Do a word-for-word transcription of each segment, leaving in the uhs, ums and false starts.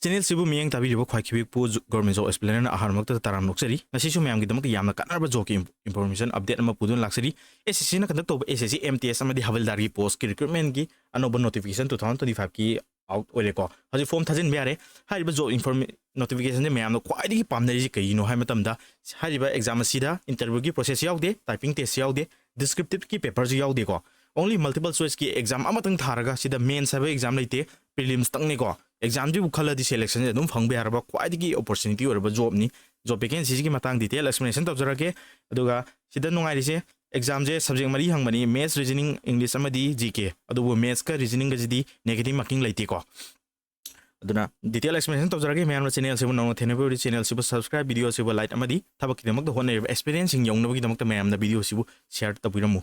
ꯆꯦꯅꯦꯜꯁꯤꯕꯨ ꯃꯤꯠꯌꯦꯡ ꯇꯥꯕꯤꯔꯤꯕ ꯈ꯭ꯋꯥꯏ ꯈꯤꯕꯤꯛꯄꯨ zoo-, Government Job Explainerꯅ ꯑꯍꯥꯟꯕꯃꯛꯇꯗ ꯇꯔꯥꯝꯅ ꯑꯣꯛꯆꯔꯤ꯫ ꯉꯁꯤꯁꯨ ꯃꯌꯥꯝꯒꯤꯗꯃꯛꯇ ꯌꯥꯝꯅ ꯀꯥꯟꯅꯔꯕ jobꯀꯤ ꯏꯟ-, information update ꯑꯃ ꯄꯨꯗꯨꯅ ꯂꯥꯛꯆꯔꯤ꯫ SSCꯅ conduct ꯇꯧꯕ SSC, MTS ꯑꯃꯗꯤ ꯍꯕꯜꯗꯥꯔꯒꯤ postꯀꯤ recruitmentꯀꯤ ꯑꯅꯧꯕ notification two thousand twenty fiveꯀꯤ out ꯑꯣꯏꯔꯦꯀꯣ꯫ ꯍꯧꯖꯤꯛ form ꯊꯥꯖꯤꯟꯕ ꯌꯥꯔꯦ꯫ ꯍꯥꯏꯔꯤꯕ job inform-, notificationꯁꯦ ꯃꯌꯥꯝꯅ ꯈ꯭ꯋꯥꯏꯗꯒꯤ ꯄꯥꯝꯅꯔꯤꯁꯦ ꯀꯩꯒꯤꯅꯣ ꯍꯥꯏꯕ ꯃꯇꯝꯗ, ꯍꯥꯏꯔꯤꯕ exam ꯑꯁꯤꯗ interviewꯒꯤ process ꯌꯥꯎꯗꯦ, typing test ꯌꯥꯎꯗꯦ, descriptiveꯀꯤ paperꯁꯨ ꯌꯥꯎꯗꯦꯀꯣ꯫ Only multiple choiceꯀꯤ exam ꯑꯃꯇꯪ ꯊꯥꯔꯒ ꯁꯤꯗ mains ꯍꯥꯏꯕ exam ꯂꯩꯇꯦ, prelimsꯇꯪꯅꯤꯀꯣ꯫ Examꯁꯤꯕꯨ ꯈꯜꯂꯗꯤ selectionꯁꯦ ꯑꯗꯨꯝ ꯐꯪꯕ ꯌꯥꯔꯕ ꯈ꯭ꯋꯥꯏꯗꯒꯤ opportunity ꯑꯣꯏꯔꯕ jobꯅꯤ꯫ Job vacancyꯁꯤꯒꯤ ꯃꯇꯥꯡ detail explanation ꯇꯧꯖꯔꯛꯀꯦ꯫ ꯑꯗꯨꯒ ꯁꯤꯗ ꯅꯨꯡꯉꯥꯏꯔꯤꯁꯦ examꯁꯦ subject ꯃꯔꯤ ꯍꯪꯕꯅꯤ: Maths, Reasoning, English ꯑꯃꯗꯤ GK꯫ ꯑꯗꯨꯕꯨ Mathsꯀ Reasoningꯒꯁꯤꯗꯤ negative marking ꯂꯩꯇꯦꯀꯣ꯫ ꯑꯗꯨꯅ detail explanation ꯇꯧꯖꯔꯛꯀꯦ꯫ ꯃꯌꯥꯝꯅ channelꯁꯤꯕꯨ ꯅꯧꯅ ꯊꯦꯡꯅꯕꯤꯔꯕꯗꯤ channelꯁꯤꯕꯨ subscribe, videoꯁꯤꯕꯨ like ꯑꯃꯗꯤ ꯊꯕꯛꯀꯤꯗꯃꯛꯇ ꯍꯣꯠꯅꯔꯤꯕ aspirantꯁꯤꯡ ꯌꯧꯅꯕꯒꯤꯗꯃꯛꯇ ꯃꯌꯥꯝꯅ videoꯁꯤꯕꯨ share ꯇꯧꯕꯤꯔꯝꯃꯨ꯫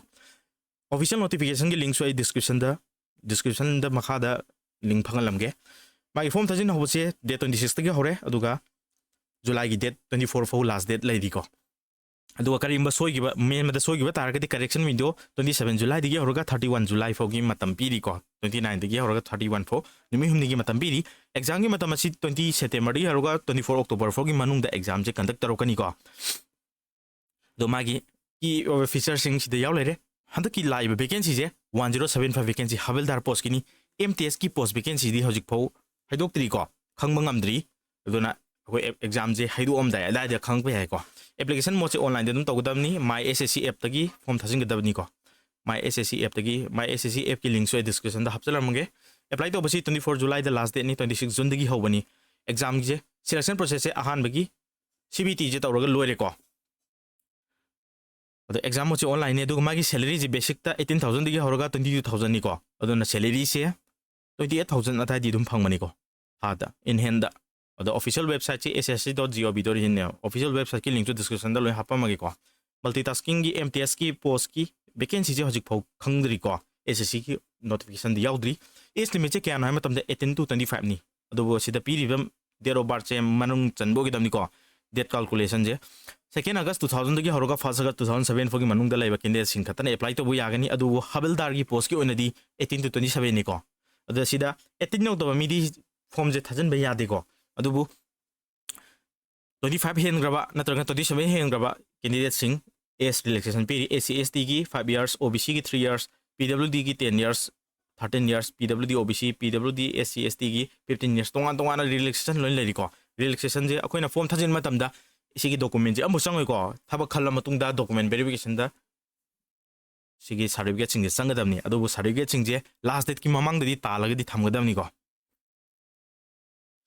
Official notificationꯒꯤ linkꯁꯨ ꯑꯩ descriptionꯗ, descriptionꯗ ꯃꯈꯥꯗ link ꯐꯪꯍꯜꯂꯝꯒꯦ꯫ ꯃꯥꯒꯤ form ꯊꯥꯖꯤꯟ ꯍꯧꯕꯁꯦ date twenty sixꯇꯒꯤ ꯍꯧꯔꯦ, ꯑꯗꯨꯒ Julyꯒꯤ date twenty four ꯐꯥꯎ last date ꯂꯩꯔꯤꯀꯣ꯫ ꯑꯗꯨꯒ ꯀꯔꯤꯒꯨꯝꯕ ꯁꯣꯏꯈꯤꯕ, ꯃꯦꯟꯕꯗ ꯁꯣꯏꯈꯤꯕ ꯇꯥꯔꯒꯗꯤ correction window twenty seven Julyꯗꯒꯤ ꯍꯧꯔꯒ thirty one July ꯐꯥꯎꯒꯤ ꯃꯇꯝ ꯄꯤꯔꯤꯀꯣ꯫ Twenty nineꯗꯒꯤ ꯍꯧꯔꯒ thirty one ꯐꯥꯎ ꯅꯨꯃꯤꯠ ꯍꯨꯝꯅꯤꯒꯤ ꯃꯇꯝ ꯄꯤꯔꯤ꯫ Examꯒꯤ ꯃꯇꯝ ꯑꯁꯤ twenty Septemberꯗꯒꯤ ꯍꯧꯔꯒ twenty four October ꯐꯥꯎꯒꯤ ꯃꯅꯨꯡꯗ examꯁꯦ conduct ꯇꯧꯔꯛꯀꯅꯤꯀꯣ꯫ ꯑꯗꯣ ꯃꯥꯒꯤ key ꯑꯣꯏꯕ featureꯁꯤꯡ ꯁꯤꯗ ꯌꯥꯎ ꯂꯩꯔꯦ꯫ ꯍꯟꯗꯛꯀꯤ ꯂꯥꯛꯏꯕ vacancyꯁꯦ one zero seven five vacancy ꯍꯕꯜꯗꯥꯔ postꯀꯤꯅꯤ꯫ MTSꯀꯤ post vacancyꯗꯤ ꯍꯧꯖꯤꯛ ꯐꯥꯎ ꯍꯥꯏꯗꯣꯛꯇ꯭ꯔꯤꯀꯣ, ꯈꯪꯕ ꯉꯝꯗ꯭ꯔꯤ꯫ ꯑꯗꯨꯅ ꯑꯩꯈꯣꯏ ꯑꯦꯞ-, examꯁꯦ ꯍꯥꯏꯗꯣꯛꯑꯝꯗꯥꯏ ꯑꯗꯥꯏꯗ ꯈꯪꯉꯛꯄ ꯌꯥꯏꯀꯣ꯫ Application modeꯁꯦ onlineꯗ ꯑꯗꯨꯝ ꯇꯧꯒꯗꯕꯅꯤ꯫ My SSC appꯇꯒꯤ form ꯊꯥꯖꯤꯟꯒꯗꯕꯅꯤꯀꯣ꯫ My SSC appꯇꯒꯤ, My SSC appꯀꯤ linkꯁꯨ ꯑꯩ descriptionꯗ ꯍꯥꯞꯆꯤꯜꯂꯝꯃꯒꯦ꯫ Apply ꯇꯧꯕꯁꯤ twenty four Julyꯗ last dateꯅꯤ, twenty six Juneꯗꯒꯤ ꯍꯧꯕꯅꯤ꯫ Examꯒꯤꯁꯦ selection processꯁꯦ ꯑꯍꯥꯟꯕꯒꯤ CBTꯁꯦ ꯇꯧꯔꯒ ꯂꯣꯏꯔꯦꯀꯣ꯫ ꯑꯗꯣ exam modeꯁꯦ onlineꯅꯤ, ꯑꯗꯨꯒ ꯃꯥꯒꯤ salaryꯁꯦ basicꯇ eighteen thousandꯗꯒꯤ ꯍꯧꯔꯒ twenty two thousandꯅꯤꯀꯣ꯫ ꯑꯗꯨꯅ salaryꯁꯦ twenty eight thousand ꯑꯗꯥꯏꯗꯤ ꯑꯗꯨꯝ ꯐꯪꯕꯅꯤꯀꯣ ꯊꯥꯗ, in handꯗ꯫ ꯑꯗꯣ official websiteꯁꯦ SSC dot gov dot inꯅꯦꯕ꯫ Official websiteꯀꯤ linkꯁꯨ descriptionꯗ ꯂꯣꯏ ꯍꯥꯞꯄꯝꯃꯒꯦꯀꯣ꯫ Multitaskingꯒꯤ MTSꯀꯤ postꯀꯤ vacancyꯁꯦ ꯍꯧꯖꯤꯛ ꯐꯥꯎ ꯈꯪꯗ꯭ꯔꯤꯀꯣ꯫ SSCꯒꯤ notificationꯗꯤ ꯌꯥꯎꯗ꯭ꯔꯤ꯫ Age limitꯁꯦ ꯀꯌꯥꯅꯣ ꯍꯥꯏꯕ ꯃꯇꯝꯗ eighteen to twenty fiveꯅꯤ꯫ ꯑꯗꯨꯕꯨ ꯁꯤꯗ ꯄꯤꯔꯤꯕ date of birthꯁꯦ ꯃꯅꯨꯡ ꯆꯟꯕ ꯑꯣꯏꯒꯗꯕꯅꯤꯀꯣ꯫ Date calculationꯁꯦ second August two thousandꯗꯒꯤ ꯍꯧꯔꯒ first August two thousand seven ꯐꯥꯎꯒꯤ ꯃꯅꯨꯡꯗ ꯂꯩꯕ candidateꯁꯤꯡ ꯈꯛꯇꯅ apply ꯇꯧꯕ ꯌꯥꯒꯅꯤ꯫ ꯑꯗꯨꯕꯨ ꯍꯕꯜꯗꯥꯔꯒꯤ postꯀꯤ ꯑꯣꯏꯅꯗꯤ eighteen to twenty sevenꯅꯤꯀꯣ꯫ ꯑꯗ ꯁꯤꯗ eighteen ꯌꯧꯗꯕ ꯃꯤꯗꯤ ꯐꯣꯝꯁꯦ ꯊꯥꯖꯤꯟꯕ ꯌꯥꯗꯦꯀꯣ꯫ ꯑꯗꯨꯕꯨ twenty five ꯍꯦꯟꯈ꯭ꯔꯕ ꯅꯠꯇ꯭ꯔꯒ twenty seven ꯍꯦꯟꯈ꯭ꯔꯕ candidateꯁꯤꯡ age relaxation ꯄꯤꯔꯤ꯫ S C S T ꯒꯤ five years, O B C ꯒꯤ three years, P W D ꯒꯤ ten years, thirteen years, P W D, O B C, P W D, S C S T ꯒꯤ fifteen years, ꯇꯣꯉꯥꯟ ꯇꯣꯉꯥꯟꯅ relaxation ꯂꯣꯏ ꯂꯩꯔꯤꯀꯣ꯫ Relaxationꯁꯦ ꯑꯩꯈꯣꯏꯅ form ꯊꯥꯖꯤꯟꯕ ꯃꯇꯝꯗ ꯁꯤꯒꯤ documentꯁꯦ ꯑꯃꯐꯥꯎ ꯆꯪꯉꯣꯏꯀꯣ꯫ ꯊꯕꯛ ꯈꯜꯂ ꯃꯇꯨꯡꯗ document verificationꯗ ꯁꯤꯒꯤ certificateꯁꯤꯡꯁꯦ ꯆꯪꯒꯗꯕꯅꯤ꯫ ꯑꯗꯨꯕꯨ certificateꯁꯤꯡꯁꯦ last dateꯀꯤ ꯃꯃꯥꯡꯗꯗꯤ ꯇꯥꯜꯂꯒꯗꯤ ꯊꯝꯒꯗꯕꯅꯤꯀꯣ꯫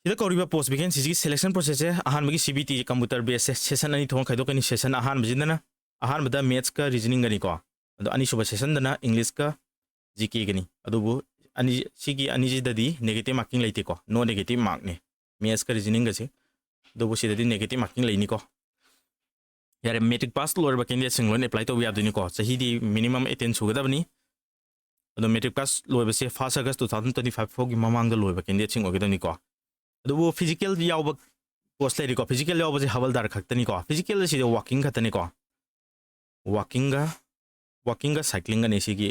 ꯁꯤꯗ ꯀꯧꯔꯤꯕ post vacancyꯁꯤꯒꯤ selection processꯁꯦ ꯑꯍꯥꯟꯕꯒꯤ C B T computer basedꯁꯦ session ꯑꯅꯤ ꯊꯣꯛꯅ ꯈꯥꯏꯗꯣꯛꯀꯅꯤ꯫ Session ꯑꯍꯥꯟꯕꯁꯤꯗꯅ ꯑꯍꯥꯟꯕꯗ mathsꯀ reasoningꯒꯅꯤꯀꯣ꯫ ꯑꯗꯣ ꯑꯅꯤꯁꯨꯕ sessionꯗꯅ Englishꯀ G Kꯒꯅꯤ꯫ ꯑꯗꯨꯕꯨ ꯑꯅꯤ, ꯁꯤꯒꯤ ꯑꯅꯤꯁꯤꯗꯗꯤ negative marking ꯂꯩꯇꯦꯀꯣ, no negative markꯅꯤ mathsꯀ reasoningꯒꯁꯤ꯫ ꯑꯗꯨꯕꯨ ꯁꯤꯗꯗꯤ negative marking ꯂꯩꯅꯤꯀꯣ꯫ ꯌꯥꯔꯦ, matric pass ꯂꯣꯏꯔꯕ candidateꯁꯤꯡ ꯂꯣꯏꯅ apply ꯇꯧꯕ ꯌꯥꯗꯣꯏꯅꯤꯀꯣ꯫ ꯆꯍꯤꯗꯤ minimum eighteen ꯁꯨꯒꯗꯕꯅꯤ꯫ ꯑꯗꯣ matric pass ꯂꯣꯏꯕꯁꯦ first August two thousand twenty five ꯐꯥꯎꯒꯤ ꯃꯃꯥꯡꯗ ꯂꯣꯏꯕ candidateꯁꯤꯡ ꯑꯣꯏꯒꯗꯕꯅꯤꯀꯣ꯫ ꯑꯗꯨꯕꯨ physical ꯌꯥꯎꯕ post ꯂꯩꯔꯤꯀꯣ꯫ Physical ꯌꯥꯎꯕꯁꯦ ꯍꯕꯜꯗꯥꯔ ꯈꯛꯇꯅꯤꯀꯣ꯫ Physicalꯗ ꯁꯤꯗ walking ꯈꯛꯇꯅꯤꯀꯣ꯫ Walkingꯒ walkingꯒ cyclingꯒꯅꯤ ꯁꯤꯒꯤ꯫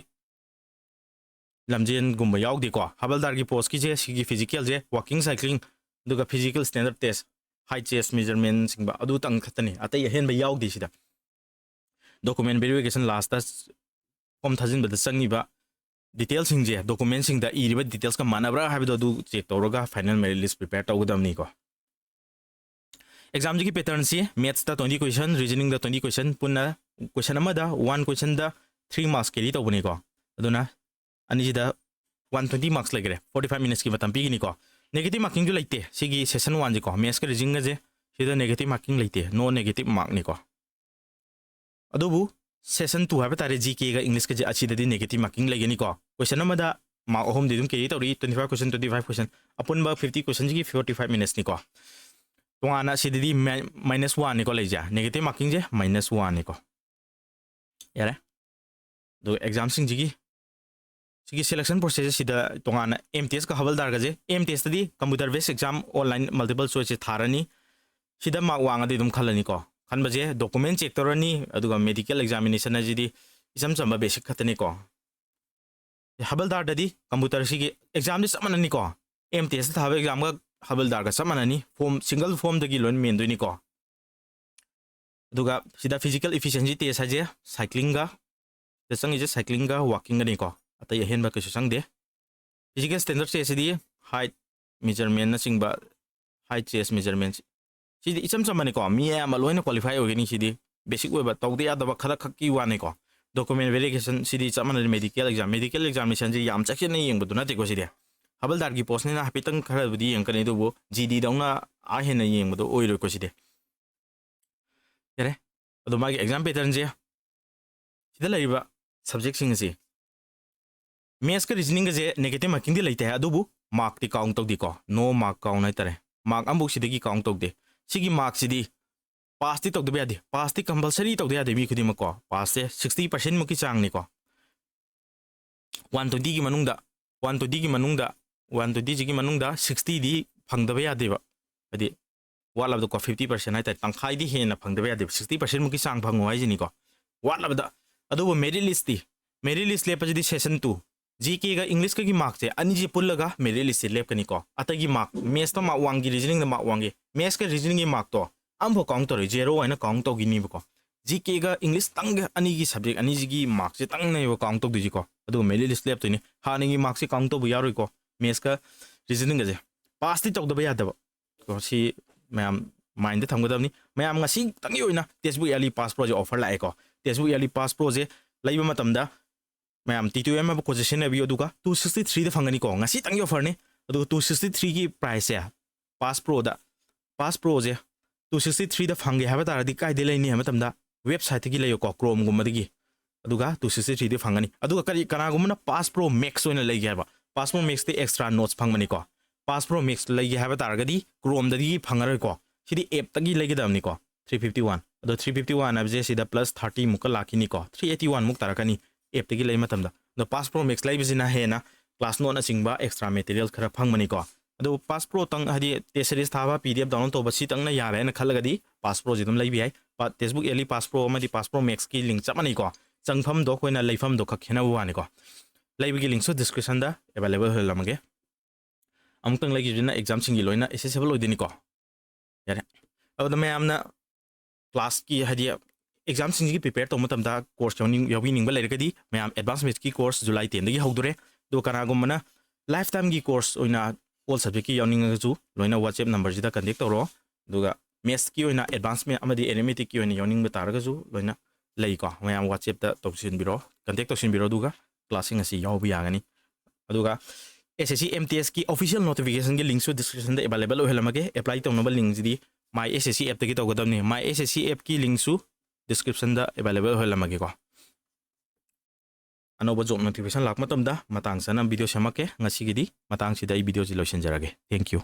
ꯂꯝꯖꯦꯟꯒꯨꯝꯕ ꯌꯥꯎꯗꯦꯀꯣ꯫ ꯍꯕꯜꯗꯥꯔꯒꯤ postꯀꯤꯁꯦ ꯁꯤꯒꯤ physicalꯁꯦ walking, cycling, ꯑꯗꯨꯒ physical standard test, height, chest measurementꯁꯤꯡꯕ ꯑꯗꯨꯇꯪ ꯈꯛꯇꯅꯤ, ꯑꯇꯩ ꯑꯍꯦꯟꯕ ꯌꯥꯎꯗꯦ ꯁꯤꯗ꯫ Document verification lastꯇ form ꯊꯥꯖꯤꯟꯕꯗ ꯆꯪꯉꯤꯕ detailsꯁꯤꯡꯁꯦ documentꯁꯤꯡꯗ ꯏꯔꯤꯕ detailsꯀ ꯃꯥꯟꯅꯕ꯭ꯔꯥ ꯍꯥꯏꯕꯗꯣ ꯑꯗꯨ check ꯇꯧꯔꯒ final merit list prepare ꯇꯧꯒꯗꯕꯅꯤꯀꯣ꯫ Examꯁꯤꯒꯤ patternꯁꯤ mathsꯇ twenty question, reasoningꯗ twenty question, ꯄꯨꯟꯅ question ꯑꯃꯗ one questionꯗ three marks carry ꯇꯧꯕꯅꯤꯀꯣ꯫ ꯑꯗꯨꯅ ꯑꯅꯤꯁꯤꯗ one twenty marks ꯂꯩꯈ꯭ꯔꯦ, forty five minutesꯀꯤ ꯃꯇꯝ ꯄꯤꯒꯅꯤꯀꯣ꯫ Negative markingꯁꯨ ꯂꯩꯇꯦ ꯁꯤꯒꯤ session oneꯁꯤꯀꯣ, mathsꯀ reasoningꯒꯁꯦ ꯁꯤꯗ negative marking ꯂꯩꯇꯦ, no negative markꯅꯤꯀꯣ꯫ ꯑꯗꯨꯕꯨ session two ꯍꯥꯏꯕ ꯇꯥꯔꯦ, G Kꯒ Englishꯀꯁꯦ, ꯑꯁꯤꯗꯗꯤ negative marking ꯂꯩꯒꯅꯤꯀꯣ꯫ Question ꯑꯃꯗ mark ꯑꯍꯨꯝꯗꯤ ꯑꯗꯨꯝ carry ꯇꯧꯔꯤ, twenty five question, twenty five question, ꯑꯄꯨꯟꯕ fifty questionꯁꯤꯒꯤ forty five minutesꯅꯤꯀꯣ꯫ ꯇꯣꯉꯥꯟꯅ ꯁꯤꯗꯗꯤ minus oneꯅꯤꯀꯣ ꯂꯩꯁꯦ, negative markingꯁꯦ minus oneꯅꯤꯀꯣ꯫ ꯌꯥꯔꯦ꯫ ꯑꯗꯨꯒ examꯁꯤꯡꯁꯤꯒꯤ ꯁꯤꯒꯤ selection process ꯁꯤꯗ ꯇꯣꯉꯥꯟꯅ M T Sꯀ ꯍꯕꯜꯗꯥꯔꯒꯁꯦ, M T Sꯇꯗꯤ computer based exam online multiple choiceꯁꯦ ꯊꯥꯔꯅꯤ꯫ ꯁꯤꯗ mark ꯋꯥꯡꯉꯗꯤ ꯑꯗꯨꯝ ꯈꯜꯂꯅꯤꯀꯣ꯫ ꯈꯟꯕꯁꯦ document check ꯇꯧꯔꯅꯤ, ꯑꯗꯨꯒ medical examination ꯍꯥꯏꯁꯤꯗꯤ ꯏꯆꯝ ꯆꯝꯕ basic ꯈꯛꯇꯅꯤꯀꯣ꯫ ꯍꯕꯜꯗꯥꯔꯗꯗꯤ computerꯁꯤꯒꯤ examꯗꯤ ꯆꯞ ꯃꯥꯟꯅꯅꯤꯀꯣ꯫ ꯑꯦꯝ ꯇꯤ ꯑꯦꯁꯇ ꯊꯥꯕ ꯑꯦꯛꯖꯥꯝꯒ ꯍꯕꯜꯗꯥꯔꯒ ꯆꯞ ꯃꯥꯟꯅꯅꯤ꯫ ꯐꯣꯝ, ꯁꯤꯡꯒꯜ ꯐꯣꯝꯗꯒꯤ ꯂꯣꯏꯅ ꯃꯦꯟꯗꯣꯏꯅꯤꯀꯣ꯫ ꯑꯗꯨꯒ ꯁꯤꯗ physical efficiency test ꯍꯥꯏꯁꯦ ꯁꯥꯏꯀ꯭ꯂꯤꯡꯒ, ꯁꯤꯗ ꯆꯪꯉꯤꯁꯦ ꯁꯥꯏꯀ꯭ꯂꯤꯡꯒ ꯋꯥꯀꯤꯡꯒꯅꯤꯀꯣ, ꯑꯇꯩ ꯑꯍꯦꯟꯕ ꯀꯩꯁꯨ ꯆꯪꯗꯦ꯫ Physical standard test ꯁꯤꯗꯤ height measurementꯅꯆꯤꯡꯕ, height chest measurement, ꯁꯤꯗꯤ ꯏꯆꯝ ꯆꯝꯕꯅꯤꯀꯣ, ꯃꯤ ꯑꯌꯥꯝꯕ ꯂꯣꯏꯅ qualify ꯑꯣꯏꯒꯅꯤ꯫ ꯁꯤꯗꯤ basic ꯑꯣꯏꯕ, ꯇꯧꯗ ꯌꯥꯗꯕ ꯈꯔ ꯈꯛꯀꯤ ꯋꯥꯅꯤꯀꯣ꯫ Document verification ꯁꯤꯗꯤ ꯆꯞ ꯃꯥꯟꯅꯩ medical exam꯫ Medical examꯅꯦꯁꯟꯁꯤ ꯌꯥꯝ ꯆꯦꯛꯁꯤꯟꯅ ꯌꯦꯡꯕꯗꯨ ꯅꯠꯇꯦꯀꯣ꯫ ꯁꯤꯗꯤ ꯍꯕꯜꯗꯥꯔꯒꯤ ꯄꯣꯁꯅꯤꯅ ꯍꯥꯏꯐꯦꯠꯇꯪ ꯈꯔꯕꯨꯗꯤ ꯌꯦꯡꯉꯛꯀꯅꯤ, ꯑꯗꯨꯕꯨ ꯖꯤ ꯗꯤꯗꯧꯅ ꯑꯥ ꯍꯦꯟꯅ ꯌꯦꯡꯕꯗꯣ ꯑꯣꯏꯔꯣꯏꯀꯣ ꯁꯤꯗꯤ꯫ ꯌꯥꯔꯦ, ꯑꯗꯣ ꯃꯥꯒꯤ exam patternꯁꯦ ꯁꯤꯗ ꯂꯩꯔꯤꯕ subjectꯁꯤꯡ ꯑꯁꯤ, mathsꯀ reasoningꯒꯁꯦ negative markingꯗꯤ ꯂꯩꯇꯦ ꯍꯥꯏ, ꯑꯗꯨꯕꯨ markꯇꯤ count ꯇꯧꯗꯦꯀꯣ, no mark count ꯍꯥꯏꯇꯥꯔꯦ꯫ Mark ꯑꯃꯐꯥꯎ ꯁꯤꯗꯒꯤ count ꯇꯧꯗꯦ꯫ ꯁꯤꯒꯤ markꯁꯤꯗꯤ passꯇꯤ ꯇꯧꯗꯕ ꯌꯥꯗꯦ, passꯇꯤ compulsory ꯇꯧꯗ ꯌꯥꯗꯦ꯫ ꯃꯤ ꯈꯨꯗꯤꯡꯃꯛꯀꯣ, passꯁꯦ sixty percentꯃꯨꯛꯀꯤ ꯆꯥꯡꯅꯤꯀꯣ꯫ One twentyꯒꯤ ꯃꯅꯨꯡꯗ, one twentyꯒꯤ ꯃꯅꯨꯡꯗ, one twentyꯁꯤꯒꯤ ꯃꯅꯨꯡꯗ sixtyꯗꯤ ꯐꯪꯗꯕ ꯌꯥꯗꯦꯕ꯫ ꯍꯥꯏꯗꯤ ꯋꯥꯠꯂꯕꯗꯀꯣ, fifty percent ꯍꯥꯏꯇꯥꯔꯦ, ꯇꯪꯈꯥꯏꯗꯤ ꯍꯦꯟꯅ ꯐꯪꯗꯕ ꯌꯥꯗꯦꯕ, sixty percentꯃꯨꯛꯀꯤ ꯆꯥꯡ ꯐꯪꯉꯣ ꯍꯥꯏꯁꯤꯅꯤꯀꯣ, ꯋꯥꯠꯂꯕꯗ꯫ ꯑꯗꯨꯕꯨ merit listꯇꯤ, merit list ꯂꯦꯞꯄꯁꯤꯗꯤ session two, GKꯒ Englishꯀꯒꯤ markꯁꯦ ꯑꯅꯤꯁꯦ ꯄꯨꯜꯂꯒ merit listꯁꯦ ꯂꯦꯞꯀꯅꯤꯀꯣ꯫ ꯑꯇꯩꯒꯤ mark, mathsꯇ mark ꯋꯥꯡꯒꯤ, reasoningꯗ mark ꯋꯥꯡꯒꯤ, mathsꯀ reasoningꯒꯤ markꯇꯣ ꯑꯃꯐꯥꯎ count ꯇꯧꯔꯣꯏ, zero ꯍꯥꯏꯅ count ꯇꯧꯈꯤꯅꯤꯕꯀꯣ꯫ GKꯒ Englishꯇꯪꯒ, ꯑꯅꯤꯒꯤ subject ꯑꯅꯤꯁꯤꯒꯤ markꯁꯦ ꯇꯪꯅꯦꯕ count ꯇꯧꯗꯣꯏꯁꯤꯀꯣ꯫ ꯑꯗꯨꯒ merit list ꯂꯦꯞꯇꯣꯏꯅꯤ, ꯍꯥꯟꯅꯒꯤ markꯁꯦ count ꯇꯧꯕ ꯌꯥꯔꯣꯏꯀꯣ, mathsꯀ reasoningꯒꯁꯦ꯫ Passꯇꯤ ꯇꯧꯗꯕ ꯌꯥꯗꯕ ꯀꯣ, ꯁꯤ ꯃꯌꯥꯝ mindꯇ ꯊꯝꯒꯗꯕꯅꯤ꯫ ꯃꯌꯥꯝ ꯉꯁꯤꯇꯪꯒꯤ ꯑꯣꯏꯅ Textbook Yearly Pass Proꯁꯦ offer ꯂꯥꯛꯑꯦꯀꯣ꯫ Textbook Yearly Pass Proꯁꯦ ꯂꯩꯕ ꯃꯇꯝꯗ ꯃꯌꯥꯝ T two M ꯍꯥꯏꯕ codeꯁꯦ ꯁꯤꯖꯤꯟꯅꯕꯤꯌꯨ, ꯑꯗꯨꯒ two sixty threeꯗ ꯐꯪꯒꯅꯤꯀꯣ꯫ ꯉꯁꯤꯇꯪꯒꯤ offerꯅꯤ꯫ ꯑꯗꯨꯒ two sixty threeꯒꯤ priceꯁꯦ Pass Proꯗ, Pass Proꯁꯦ two sixty threeꯗ ꯐꯪꯒꯦ ꯍꯥꯏꯕ ꯇꯥꯔꯒꯗꯤ ꯀꯥꯏꯗꯩ ꯂꯩꯅꯤ ꯍꯥꯏꯕ ꯃꯇꯝꯗ websiteꯇꯒꯤ ꯂꯩꯌꯨꯀꯣ, Chromeꯒꯨꯝꯕꯗꯒꯤ꯫ ꯑꯗꯨꯒ two sixty threeꯗꯤ ꯐꯪꯒꯅꯤ꯫ ꯑꯗꯨꯒ ꯀꯔꯤ, ꯀꯅꯥꯒꯨꯝꯕꯅ Pass Pro Max ꯑꯣꯏꯅ ꯂꯩꯒꯦ ꯍꯥꯏꯕ, Pass Pro Maxꯇꯤ extra notes ꯐꯪꯕꯅꯤꯀꯣ꯫ Pass Pro Max ꯂꯩꯒꯦ ꯍꯥꯏꯕ ꯇꯥꯔꯒꯗꯤ Chromeꯗꯒꯤ ꯐꯪꯉꯔꯣꯏꯀꯣ, ꯁꯤꯗꯤ appꯇꯒꯤ ꯂꯩꯒꯗꯕꯅꯤꯀꯣ꯫ Three fifty one, ꯑꯗꯣ three fifty one ꯍꯥꯏꯕꯁꯦ ꯁꯤꯗ plus thirty ꯃꯨꯛꯀ ꯂꯥꯛꯈꯤꯅꯤꯀꯣ, three eighty one ꯃꯨꯛ ꯇꯥꯔꯛꯀꯅꯤ appꯇꯒꯤ ꯂꯩ ꯃꯇꯝꯗ꯫ ꯑꯗꯣ Pass Pro Max ꯂꯩꯕꯁꯤꯅ ꯍꯦꯟꯅ class noteꯅꯆꯤꯡꯕ extra material ꯈꯔ ꯐꯪꯕꯅꯤꯀꯣ꯫ ꯑꯗꯨ Pass Proꯇꯪ, ꯍꯥꯏꯗꯤ test series ꯊꯥꯕ, P D F download ꯇꯧꯕ, ꯁꯤꯇꯪꯅ ꯌꯥꯔꯦ ꯍꯥꯏꯅ ꯈꯜꯂꯒꯗꯤ Pass Proꯁꯤ ꯑꯗꯨꯝ ꯂꯩꯕ ꯌꯥꯏ꯫ Pa-, Textbook Yearly Pass Pro ꯑꯃꯗꯤ Pass Pro Maxꯀꯤ link ꯆꯞ ꯃꯥꯟꯅꯩꯀꯣ, ꯆꯪꯐꯝꯗꯣ ꯑꯩꯈꯣꯏꯅ ꯂꯩꯐꯝꯗꯣ ꯈꯛ ꯈꯦꯠꯅꯕ ꯋꯥꯅꯤꯀꯣ꯫ ꯂꯩꯕꯒꯤ linkꯁꯨ descriptionꯗ available ꯑꯣꯏꯍꯜꯂꯝꯃꯒꯦ꯫ ꯑꯃꯨꯛꯇꯪ ꯂꯩꯈꯤꯕꯁꯤꯅ ꯑꯦꯛꯖꯥꯝꯁꯤꯡꯒꯤ ꯂꯣꯏꯅ ꯑꯦꯁꯦꯁꯦꯕꯜ ꯑꯣꯏꯗꯣꯏꯅꯤꯀꯣ꯫ ꯌꯥꯔꯦ, ꯑꯗꯨꯗ ꯃꯌꯥꯝꯅ ꯀ꯭ꯂꯥꯁꯀꯤ, ꯍꯥꯏꯗꯤ ꯑꯦꯛꯖꯥꯝꯁꯤꯡꯁꯤꯒꯤ ꯄ꯭ꯔꯤꯄꯦꯌꯔ ꯇꯧꯕ ꯃꯇꯝꯗ ꯀꯣꯔꯁ ꯌꯥꯎꯅꯤꯡ ꯌꯥꯎꯕꯤꯅꯤꯡꯕ ꯂꯩꯔꯒꯗꯤ ꯃꯌꯥꯝ ꯑꯦꯗꯚꯥꯟꯁ ꯃꯦꯠꯁꯀꯤ ꯀꯣꯔꯁ ꯖꯨꯂꯥꯏ ꯇꯦꯟꯗꯒꯤ ꯍꯧꯗꯣꯔꯦ꯫ ꯑꯗꯨꯒ ꯀꯅꯥꯒꯨꯝꯕꯅ ꯂꯥꯏꯐ ꯇꯥꯏꯝꯒꯤ ꯀꯣꯔꯁ ꯑꯣꯏꯅ ꯑꯣꯜ ꯁꯕꯖꯦꯛꯀꯤ ꯌꯥꯎꯅꯤꯡꯉꯒꯁꯨ ꯂꯣꯏꯅ WhatsApp ꯅꯝꯕꯔꯁꯤꯗ ꯀꯟꯇꯦꯛ ꯇꯧꯔꯣ꯫ ꯑꯗꯨꯒ ꯃꯦꯠꯁꯀꯤ ꯑꯣꯏꯅ ꯑꯦꯗꯚꯥꯟꯁ ꯃꯦꯠ ꯑꯃꯗꯤ ꯑꯦꯔꯤꯊꯃꯦꯇꯤꯛꯀꯤ ꯑꯣꯏꯅ ꯌꯥꯎꯅꯤꯡꯕ ꯇꯥꯔꯒꯁꯨ ꯂꯣꯏꯅ ꯂꯩꯀꯣ꯫ ꯃꯌꯥꯝ WhatsApp ꯇꯧꯁꯤꯟꯕꯤꯔꯣ, ꯀꯟꯇꯦꯛ ꯇꯧꯁꯤꯟꯕꯤꯔꯣ, ꯑꯗꯨꯒ ꯀ꯭ꯂꯥꯁꯁꯤꯡ ꯑꯁꯤ ꯌꯥꯎꯕ ꯌꯥꯒꯅꯤ꯫ ꯑꯗꯨꯒ SSC MTSꯀꯤ official notificationꯒꯤ linkꯁꯨ descriptionꯗ available ꯑꯣꯏꯍꯜꯂꯝꯃꯒꯦ꯫ Apply ꯇꯧꯅꯕ linkꯁꯤꯗꯤ My SSC appꯇꯒꯤ ꯇꯧꯒꯗꯕꯅꯤ꯫ My SSC appꯀꯤ linkꯁꯨ descriptionꯗ available ꯑꯣꯏꯍꯜꯂꯝꯃꯒꯦꯀꯣ꯫ ꯑꯅꯧꯕ job notification ꯂꯥꯛꯄ ꯃꯇꯝꯗ ꯃꯇꯥꯡ ꯆꯥꯅ video ꯁꯦꯝꯃꯛꯀꯦ꯫ ꯉꯁꯤꯒꯤꯗꯤ ꯃꯇꯥꯡꯁꯤꯗ ꯑꯩ videoꯁꯤ ꯂꯣꯏꯁꯤꯟꯖꯔꯒꯦ꯫ Thank you꯫